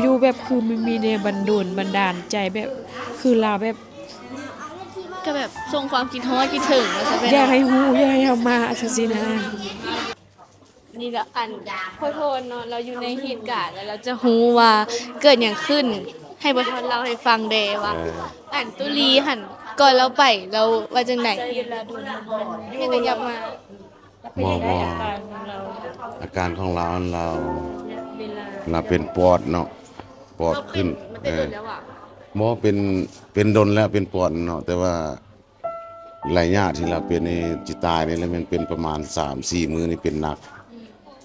ຢູ່ໆ ແບບຄືມັນມີແຮງບັນດົນບັນດານໃຈ ແບບຄືລາວແບບ ກໍແບບສົ່ງຄວາມຄິດຮອດຄິດເຖິງວ່າຊັ້ນເນາະ ຢາກໃຫ້ຮູ້ ຢາກໃຫ້ເຮົາມາ ຈັ່ງຊີ້ນະ. ນີ້ລະ ອັນ ພໍ່ທອນເນາະ ລາວຢູ່ໃນເຫດການ ແລ້ວລາວຈະຮູ້ວ່າເກີດຫຍັງຂຶ້ນ ໃຫ້ພໍ່ທອນເລົ່າໃຫ້ຟັງແດ່ວ່າ ເອີ ອັນ ຕຸລີຫັ້ນ ກ່ອນລາວໄປ ລາວວ່າຈັ່ງໃດ? ເຮັດໃຫ້ຢາກມາ ບໍ່ ບໍ່ ອາການຂອງລາວ ອາການຂອງລາວ ລາວເປັນປອດເນາະ ປອດຂຶ້ນ ເອີ ບໍ່ ເປັນ ເປັນດົນແລ້ວ ເປັນປອດເນາະ ແຕ່ວ່າໄລຍະທີ່ລາວເປັນນີ້ ຊິຕາຍນີ້ລະແມ່ນເປັນປະມານສາມສີ່ມື້ນີ້ເປັນໜັກ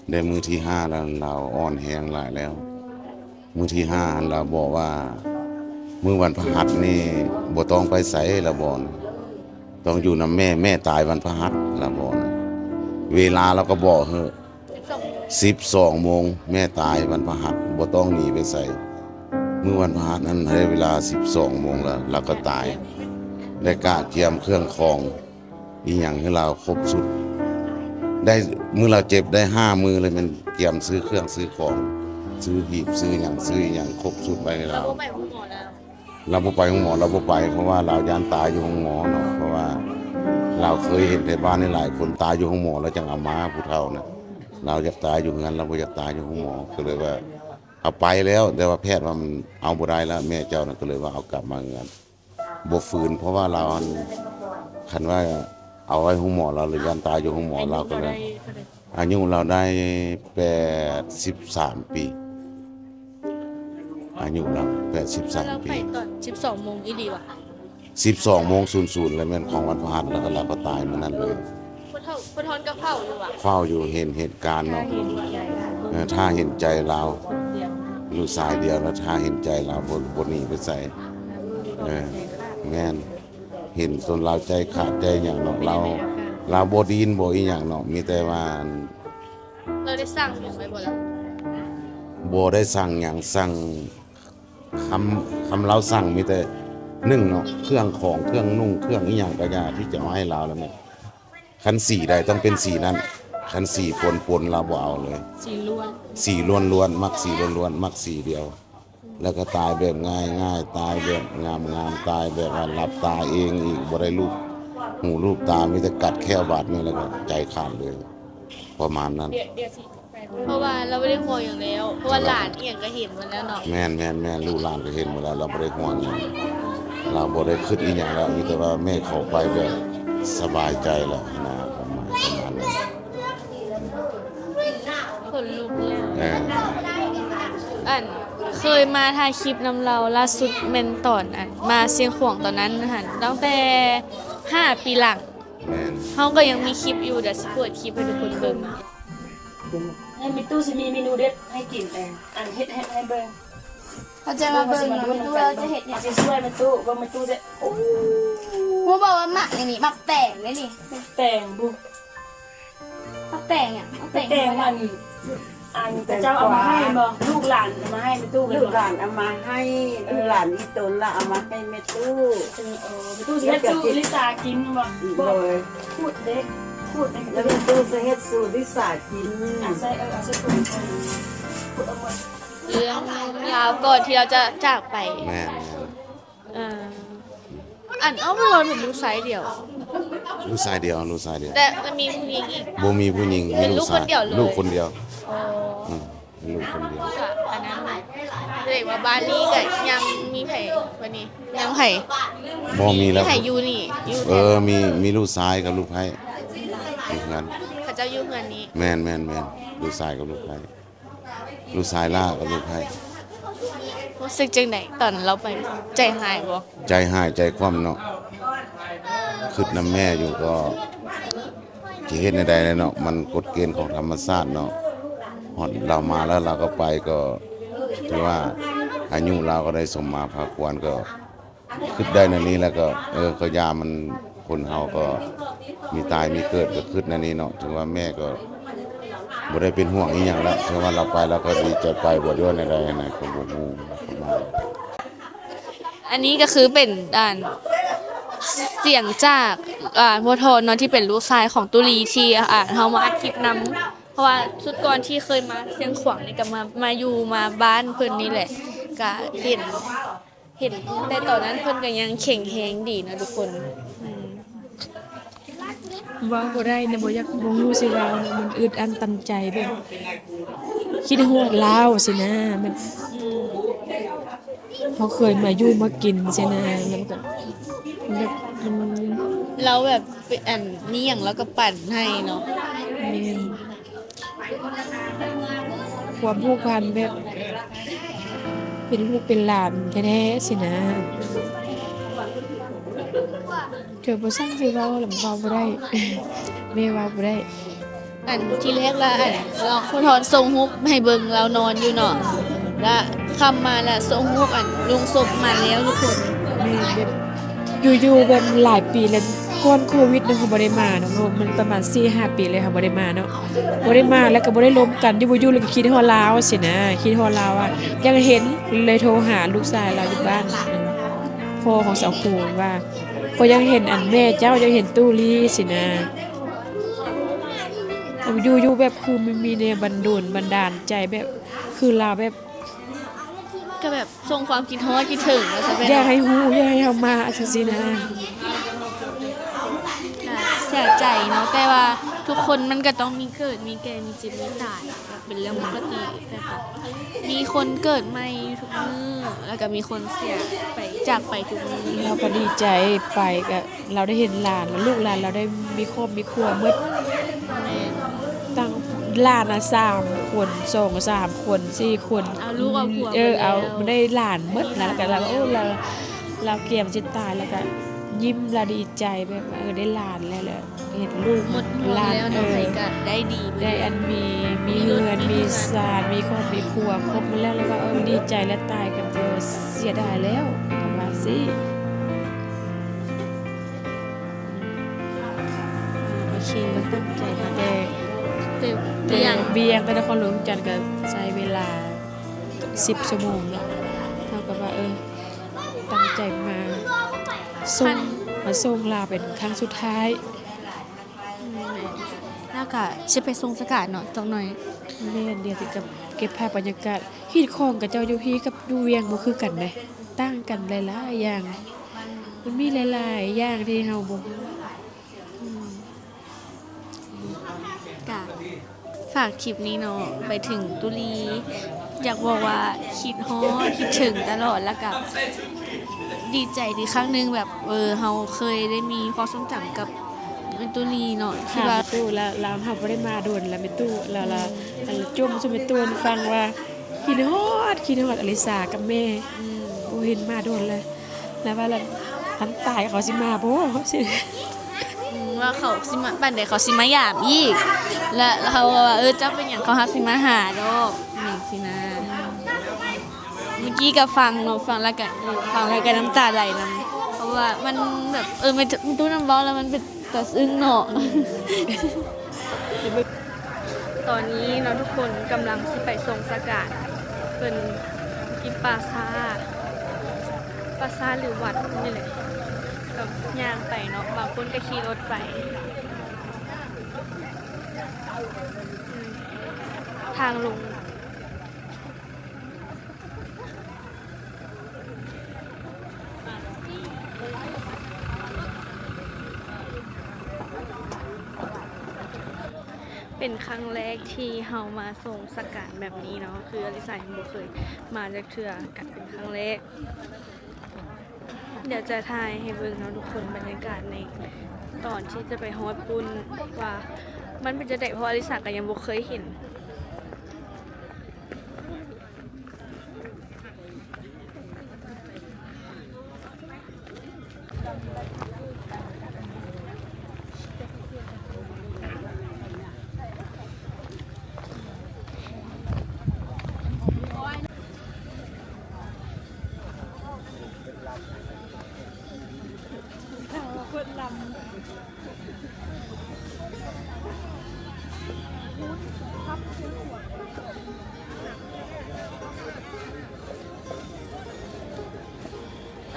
ແຕ່ມື້ທີຫ້າລະລາວອ່ອນແຮງຫຼາຍແລ້ວ ມື້ທີຫ້າຫັ້ນລາວບອກວ່າ ມື້ວັນພະຫັດນີ້ບໍ່ຕ້ອງໄປໃສ ລາວບອກ ຕ້ອງຢູ່ນຳແມ່ ແມ່ຕາຍວັນພະຫັດ ລາວບອກ ເວລາລາວກໍບອກເຮີ ສິບສອງໂມງ ແມ່ຕາຍວັນພະຫັດ ບໍ່ຕ້ອງໜີໄປໃສ ມື້ວັນພະຫັດນັ້ນໃຫ້ເວລາສິບສອງໂມງລະ ລາວກໍຕາຍ ໄດ້ກະກຽມເຄື່ອງຂອງ ອີ່ຫຍັງໃຫ້ລາວຄົບຊຸດ ໄດ້ ມື້ລາວເຈັບໄດ້ຫ້າມື້ເລີຍ ແມ່ນກຽມຊື້ເຄື່ອງຊື້ຂອງ ຊື້ຫີບຊື້ຫຍັງ ຊື້ອີ່ຫຍັງຄົບຊຸດໄວ້ໃຫ້ລາວ ລາວບໍ່ໄປໂຮງໝໍແລ້ວ ລາວບໍ່ໄປ ລາວບໍ່ໄປ ເພາະວ່າລາວຢ້ານຕາຍຢູ່ໂຮງໝໍເນາະ ເພາະວ່າລາວເຄີຍເຫັນໄທບ້ານນີ້ຫຼາຍຄົນຕາຍຢູ່ໂຮງໝໍ ລາວຈັ່ງເອົາມາ ຜູ້ເຖົ້ານະ ລາວຢາກຕາຍຢູ່ເຮືອນ ລາວບໍ່ຢາກຕາຍຢູ່ໂຮງໝໍ ກໍເລີຍວ່າເອົາໄປແລ້ວ ແຕ່ວ່າແພດວ່າມັນເອົາບໍ່ໄດ້ແລ້ວ ແມ່ເຈົ້ານະ ກໍເລີຍວ່າເອົາກັບມາເຮືອນ. ບໍ່ຟື້ນ ເພາະວ່າລາວ ອັນ ຄັນວ່າເອົາໄວ້ໂຮງໝໍ ລາວຢ້ານຕາຍຢູ່ໂຮງໝໍ ລາວກໍເລີຍ ອາຍຸລາວໄດ້ແປດສິບສາມປີ ອາຍຸລາວແປດສິບສາມປີ ລາວໄປຕອນສິບສອງໂມງອີ່ຫຼີຫວາ? ສິບສອງໂມງສູນສູນ ແລ້ວແມ່ນຂອງວັນພະຫັດ ແລ້ວກໍລາວກໍຕາຍມື້ນັ້ນເລີຍ. ພໍ່ທອນ ພໍ່ທອນກໍເຝົ້າຢູ່ຫວາ? ເຝົ້າຢູ່ ເຫັນເຫດການເນາະ ເອີ ຖ້າເຫັນໃຈລາວ ລູກຊາຍດຽວ ແລ້ວຖ້າເຫັນໃຈລາວ ບໍ່ ບໍ່ໜີໄປໃສ ເອີ ແມ່ນ ເຫັນຈົນລາວໃຈຂາດໃຈຫຍັງເນາະ ລາວ ລາວບໍ່ດີ້ນບໍ່ອີ່ຫຍັງເນາະ ມີແຕ່ວ່າ ລາວໄດ້ສັ່ງຫຍັງໄວ້ບໍ່ລະ? ບໍ່ໄດ້ສັ່ງຫຍັງ ສັ່ງ ຄຳ ຄຳລາວສັ່ງມີແຕ່ ໜຶ່ງເນາະ ເຄື່ອງຂອງ ເຄື່ອງນຸ່ງ ເຄື່ອງອີ່ຫຍັງກະຢ່າ ທີ່ຈະເອົາໃຫ້ລາວລະແມ່ນ ຄັນສີໃດຕ້ອງເປັນສີນັ້ນ ຄັນສີປົນໆ ລາວບໍ່ເອົາເລີຍ ສີລ້ວນ ສີລ້ວນໆ ມັກສີລ້ວນໆ ມັກສີດຽວ ແລ້ວກໍຕາຍແບບງ່າຍໆ ຕາຍແບບງາມໆ ຕາຍແບບວ່າຫຼັບຕາເອງອີກ ບໍ່ໄດ້ລູບຫູລູບຕາ ມີແຕ່ກັດແຂ້ວບາດນີ້ ແລ້ວກໍໃຈຂາດເລີຍ ປະມານນັ້ນ. ເພາະວ່າລາວບໍ່ໄດ້ຫ່ວງຫຍັງແລ້ວ ເພາະວ່າຫຼານອີ່ຫຍັງກໍເຫັນໝົດແລ້ວເນາະ. ແມ່ນໆໆ ລູກຫຼານກໍເຫັນໝົດແລ້ວ ລາວບໍ່ໄດ້ຫ່ວງຫຍັງ ລາວບໍ່ໄດ້ຄິດອີ່ຫຍັງແລ້ວ ມີແຕ່ວ່າແມ່ເຂົ້າໄປແບບສະບາຍໃຈແລ້ວນະ ປະມານ ປະມານນັ້ນ. ຂົນລຸກເລີຍ. ເອີ ອັນ ເຄີຍມາຖ່າຍຄລິບນຳລາວ ລ່າສຸດແມ່ນຕອນ ອັນ ມາຊຽງຂວາງຕອນນັ້ນຫັ້ນ ຕັ້ງແຕ່ຫ້າປີຫຼັງ. ແມ່ນ ເຮົາກໍຍັງມີຄລິບຢູ່ ດຽວຊິເປີດຄລິບໃຫ້ທຸກຄົນເບິ່ງ. ແມ່ຕູ້ຊິມີເມນູເດັດໃຫ້ກິນເອງ ອັນເຮັດ ເຮັດໃຫ້ເບິ່ງ ເຂົາຈະມາເບິ່ງເນາະ ແມ່ຕູ້ວ່າຈະເຮັດຫຍັງ ຊິຊ່ວຍແມ່ຕູ້ ເບິ່ງແມ່ຕູ້ຈະ ໂອ້ ຮູ້ບໍ່ວ່າໝາກອັນນີ້ ໝາກແຕງເດ້ນີ້ ໝາກແຕງບຸ ໝາກແຕງຫຍັງ ໝາກແຕງ ໝາກແຕງອັນ ອັນເຂົາເຈົ້າເອົາມາໃຫ້ບໍ່ ລູກຫຼານເອົາມາໃຫ້ແມ່ຕູ້ ລູກຫຼານເອົາມາໃຫ້ ເອີ ລູກຫຼານອີ່ຕົນລະເອົາມາໃຫ້ແມ່ຕູ້ ເອີ ແມ່ຕູ້ຊິເຮັດສູດລິສາກິນບໍ່ ໂດຍ ຂູດເດ້ ຂູດ ແລ້ວແມ່ຕູ້ຊິເຮັດສູດລິສາກິນ ອ່ະ ໃສ່ ເອີ ເອົາໃສ່ຖົງ ຂູດເອົາໝົດ ເລື່ອງລາວກ່ອນທີ່ລາວຈະຈາກໄປ ແມ່ນໆ ເອີ ອັນ ເອົາ ເພິ່ນເປັນລູກຊາຍດຽວ ລູກຊາຍດຽວ ລູກຊາຍດຽວ ແຕ່ ແຕ່ມີຜູ້ຍິງອີກ ບໍ່ມີຜູ້ຍິງ ເປັນລູກຄົນດຽວເລີຍ ລູກຄົນດຽວ ອໍ ອືມ ເປັນລູກຄົນດຽວ ອັນນັ້ນ ສະແດງວ່າບ້ານນີ້ກໍຍັງມີໃຜ ບັດນີ້ຍັງໃຜ ບໍ່ມີແລ້ວ ໃຜຢູ່ນີ້ ຢູ່ ເອີ ມີ ມີລູກຊາຍກັບລູກໃພ້ຢູ່ເຮືອນ ເຂົາເຈົ້າຢູ່ເຮືອນນີ້ ແມ່ນໆໆ ລູກຊາຍກັບລູກໃພ້ ລູກຊາຍຫຼ້າກັບລູກໃພ້ ຮູ້ສຶກຈັ່ງໃດຕອນລາວໄປ ໃຈຫາຍບໍ່? ໃຈຫາຍໃຈຄວ່ຳເນາະ ຄິດນຳແມ່ຢູ່ ກໍຊິເຮັດແນວໃດແຫຼະເນາະ ມັນກົດເກນຂອງທຳມະຊາດເນາະ ຮອດລາວມາແລ້ວລາວກໍໄປ ກໍຖືວ່າອາຍຸລາວກໍໄດ້ສົມມາພາຄວນ ກໍ ຄິດໄດ້ແນວນີ້ແລ້ວກໍ ເອີ ກໍຢ່າມັນ ຄົນເຮົາກໍມີຕາຍມີເກີດ ກໍຄິດແນວນີ້ເນາະ ເຖິງວ່າແມ່ກໍບໍ່ໄດ້ເປັນຫ່ວງອີ່ຫຍັງແລ້ວ ເຖິງວ່າລາວໄປລາວກໍດີໃຈໄປ ບໍ່ ຫຼືວ່າແນວໃດຫັ້ນນະ ກໍບໍ່ຮູ້ປະມານ. ອັນນີ້ກໍຄືເປັນ ອັນ ສຽງຈາກ ອ່າ ພໍ່ທອນເນາະ ທີ່ເປັນລູກຊາຍຂອງຕຸລີ ທີ່ ອ່າ ເຮົາມາອັດຄລິບນຳ. ພາະວ່າຊຸດກ່ອນທີ່ເຄີຍມາຊຽງຂວາງນີ້ ກໍມາ ມາຢູ່ ມາບ້ານເພິ່ນນີ້ແຫຼະ ກໍເຫັນ ເຫັນ ແຕ່ຕອນນັ້ນເພິ່ນກໍຍັງແຂງແຮງດີເນາະທຸກຄົນ. ອືມ ເວົ້າບໍ່ໄດ້ນະ ບໍ່ຢາກ ບໍ່ຮູ້ຊິເວົ້ານະ ມັນອຶດອັດຕັນໃຈ ແບບຄິດຮອດລາວຊີ້ນະ ມັນ ອືມ ເຮົາເຄີຍມາຢູ່ມາກິນຊີ້ນະ ມັນກໍແບບ ມັນ ລາວແບບ ອັນ ມີຫຍັງລາວກໍປັນໃຫ້ເນາະ. ແມ່ນ. ຄວາມຜູກພັນແບບເປັນລູກເປັນຫຼານແທ້ໆຊີ້ນະ ເກີດບໍ່ຊ່າງຊິເວົ້າລະເວົ້າບໍ່ໄດ້ ແມ່ເວົ້າບໍ່ໄດ້. ອັນທີແລກລະ ອັນ ນ້ອງພູທອນສົ່ງຮູບໃຫ້ເບິ່ງລາວນອນຢູ່ເນາະ ລະຄ່ຳມາລະສົ່ງຮູບ ອັນ ໂລງສົບມາແລ້ວທຸກຄົນ. ແມ່ນ ແບບຢູ່ໆ ແບບຫຼາຍປີແລ້ວ ກ່ອນໂຄວິດນະ ເຮົາບໍ່ໄດ້ມາເນາະ ມັນປະມານສີ່ຫ້າປີແລ້ວເຮົາບໍ່ໄດ້ມາເນາະ ບໍ່ໄດ້ມາ ແລ້ວກໍບໍ່ໄດ້ລົມກັນ ຢູ່ບໍ່ຢູ່ແລ້ວກໍຄິດຮອດລາວຊີ້ນະ ຄິດຮອດລາວວ່າຢາກເຫັນ ເລີຍໂທຫາລູກຊາຍລາວຢູ່ບ້ານ ພໍ່ຂອງສາວຄູນວ່າ ຂ້ອຍຢາກເຫັນອັນແມ່ເຈົ້າ ຢາກເຫັນຕູ້ລີ້ຊີ້ນະ ຢູ່ໆ ແບບຄືມັນມີແນວບັນດົນບັນດານໃຈ ແບບຄືລາວແບບ ກໍແບບສົ່ງຄວາມຄິດຮອດຄິດເຖິງວ່າຊັ້ນເນາະ ຢາກໃຫ້ຮູ້ ຢາກໃຫ້ເຮົາມາຈັ່ງຊີ້ນະ. ກໍເສຍໃຈເນາະ ແຕ່ວ່າທຸກຄົນມັນກໍຕ້ອງມີເກີດມີແກ່ ມີເຈັບມີຕາຍ ກໍເປັນເລື່ອງປົກກະຕິ ແຕ່ກໍມີຄົນເກີດໃໝ່ຢູ່ທຸກມື້ ແລ້ວກໍມີຄົນເສຍໄປ ຈາກໄປທຸກມື້. ລາວກໍດີໃຈ ໄປກໍ ລາວໄດ້ເຫັນຫຼານ ແລ້ວລູກຫຼານລາວໄດ້ມີຄອບມີຄົວໝົດ ແມ່ນ ຕັ້ງຫຼານນະ ສາມຄົນ ສອງສາມຄົນ ສີ່ຄົນ ເອົາລູກເອົາຜົວ ເອີ ໝົດແລ້ວ ເອົາ ໄດ້ຫຼານໝົດນະ ແລ້ວກໍລາວ ໂອ້ ລາວ ລາວກຽມຊິຕາຍ ແລ້ວກໍຍິ້ມ ລາວດີໃຈແບບວ່າ ເອີ ໄດ້ຫຼານແລ້ວ ແລ້ວເຫັນລູກ ໝົດຫ່ວງແລ້ວເນາະ ເອີ ໃຜກໍໄດ້ດີ ໄດ້ອັນມີ ມີເຮືອນ ມີຊານ ມີຄອບມີຄົວຄົບໝົດແລ້ວ ແລ້ວກໍ ເອີ ດີໃຈ ແລ້ວຕາຍກໍບໍ່ເສຍດາຍແລ້ວ ປະມານຊີ້. ໂອເຄ ຕັ້ງໃຈມາແຕ່ ແຕ່ ແຕ່ວຽງ ແຕ່ນະຄອນຫຼວງວຽງຈັນ ກໍໃຊ້ເວລາສິບຊົ່ວໂມງເນາະ ເທົ່າກັບວ່າ ເອີ ຕັ້ງໃຈມາສົ່ງ ມາສົ່ງລາວເປັນຄັ້ງສຸດທ້າຍ. ແລ້ວກໍຊິໄປສົ່ງສະກາດເນາະ ຈັກໜ່ອຍ. ແມ່ນ ດຽວຊິກັບເກັບພາບບັນຍາກາດ. ຮີດຄອງຂະເຈົ້າຢູ່ພີ້ກັບຢູ່ວຽງບໍ່ຄືກັນເດ້ ຕ່າງກັນຫຼາຍໆຢ່າງ ມັນມີຫຼາຍໆຢ່າງທີ່ເຮົາບໍ່ຮູ້. ກະຝາກຄລິບນີ້ເນາະ ໄປເຖິງຕຸລີ ຢາກບອກວ່າຄິດຮອດ ຄິດເຖິງຕະຫຼອດ ແລ້ວກະດີໃຈທີ່ຄັ້ງໜຶ່ງແບບ ເອີ ເຮົາເຄີຍໄດ້ມີຄວາມຊົງຈຳກັບແມ່ຕູ້ລີເນາະ ທີ່ວ່າແມ່ຕູ້ ແລ້ວ ແລ້ວເຮົາບໍ່ໄດ້ມາດົນແລ້ວແມ່ຕູ້ ແລ້ວ ແລ້ວ ແລ້ວຈົ່ມສູ່ແມ່ຕູ້ຟັງວ່າ ຄິດຮອດ ຄິດຮອດອາລິສາກັບແມ່ ອືມ ບໍ່ເຫັນມາດົນແລ້ວ ແລ້ວວ່າ ແລ້ວ ຄັນຕາຍເຂົາຊິມາບໍ່ ອືມ ວ່າເຂົາຊິມາ ປານໃດເຂົາຊິມາຢາມອີກ ແລ້ວ ແລ້ວເຮົາວ່າ ເອີ ເຈົ້າເປັນຫຍັງ ເຂົາຮັກຊິມາຫາດອກ ຫຍັງຊີ້ນະ. ເມື່ອກີ້ກໍຟັງເນາະ ຟັງແລ້ວກໍ ຟັງແລ້ວກໍນ້ຳຕາໄຫຼນຳ ເພາະວ່າມັນແບບ ເອີ ແມ່ຕູ້ນຳເວົ້າແລ້ວມັນເປັນ ຕາຊຶ້ງເນາະ. ຕອນນີ້ເນາະທຸກຄົນ ກຳລັງຊິໄປສົ່ງສະການ ເພິ່ນຢູ່ປາຊາ ປາຊາ ຫຼື ວັດນີ້ແຫຼະ ກໍຍ່າງໄປເນາະ ບາງຄົນກໍຂີ່ລົດໄປ ທາງລົງ. ເປັນຄັ້ງແລກທີ່ເຮົາມາສົ່ງສະການແບບນີ້ເນາະ ຄືອາລິສາຍັງບໍ່ເຄີຍມາຈັກເທື່ອ ກະເປັນຄັ້ງແລກ. ດຽວຈະຖ່າຍໃຫ້ເບິ່ງເນາະທຸກຄົນ ບັນຍາກາດໃນຕອນທີ່ຈະໄປຮອດພຸ້ນວ່າມັນເປັນຈັ່ງໃດ ເພາະອາລິສາກໍຍັງບໍ່ເຄີຍເຫັນ.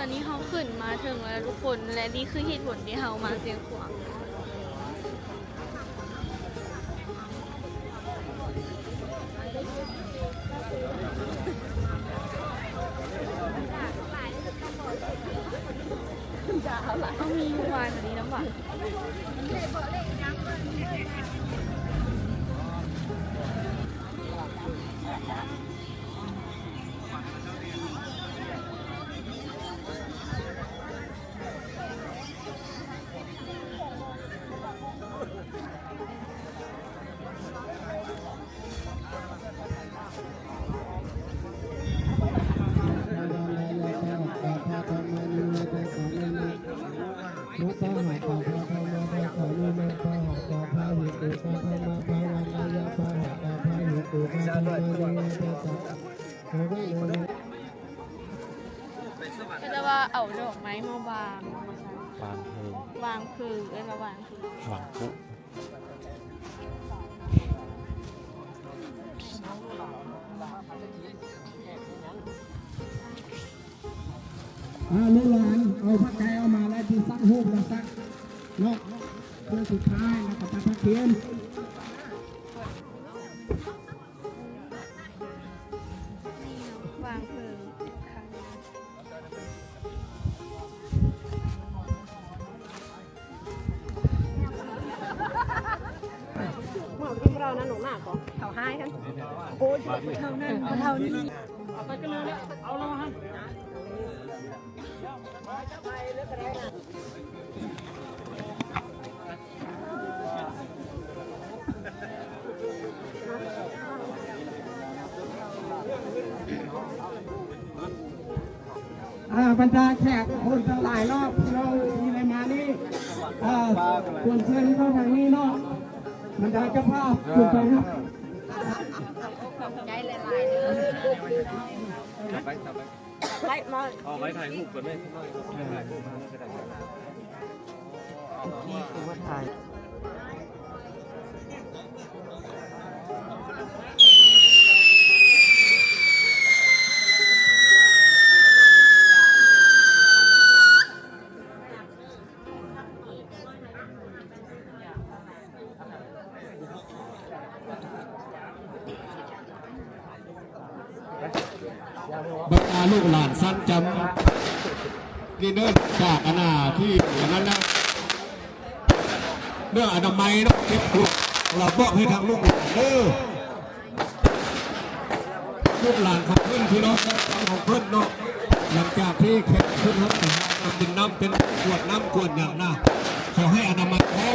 ຕອນນີ້ເຮົາຂຶ້ນມາເທິງແລ້ວທຸກຄົນ ແລະ ນີ້ຄືເຫດຜົນທີ່ເຮົາມາຊຽງຂວາງ. ເຂົາເຈົ້າວ່າເອົາດອກໄມ້ມາວາງ ວາງເພີງ ວາງເພີງ ເອີ້ນວ່າວາງເພີງ ວາງປຸ ອາ ລູກຫຼານເອົາຜ້າໄກອອກມາແລ້ວ ຊິສັກຮູບແລ້ວສັກເນາະ ເພື່ອສຸດທ້າຍແລ້ວກໍຕັດຜ້າຄຽນ. ວາງເພີງ ເມື່ອກີ້ພວກເຮົານັ້ນລົງໜ້າກໍເຂົາຮ້າຍຫັ້ນ ໂອ້ຍ ເຂົານັ້ນ ເຂົາເທົ່ານີ້ ເອົາໄປກັນເລີຍ ເອົາລະຫັ້ນ. ອ່າ ບັນດາແຂກຄົນທັງຫຼາຍເນາະ ທີ່ເຮົາທີ່ໄດ້ມານີ້ ເອີ ຄວນເຊີນເຂົ້າທາງນີ້ເນາະ ບັນດາເຈົ້າພາບ ເອີ ຂຶ້ນໄປເນາະ. ໄປມາ ເອົາໄວ້ຖ່າຍຮູບກ່ອນເວີຍ ເອີ ນີ້ຄືວ່າຖ່າຍ ບັນດາລູກຫຼານຊັ້ນຈຳ ນີ້ເດີ ຈາກອັນນ່າທີ່ອັນນັ້ນນະ ເລື່ອງອະນາໄມເນາະ ເກັບຂວດ ລະບອກໃຫ້ທາງລູກຫຼານເດີ ລູກຫຼານຂອງເພິ່ນ ພີ່ນ້ອງຂອງເພິ່ນເນາະ ຫຼັງຈາກທີ່ແຂກເພິ່ນຮັບ ເປັນນ້ຳ ເປັນຂວດນ້ຳຂວດຫຍັງນະ ຂໍໃຫ້ອະນາໄມແທ້. ເ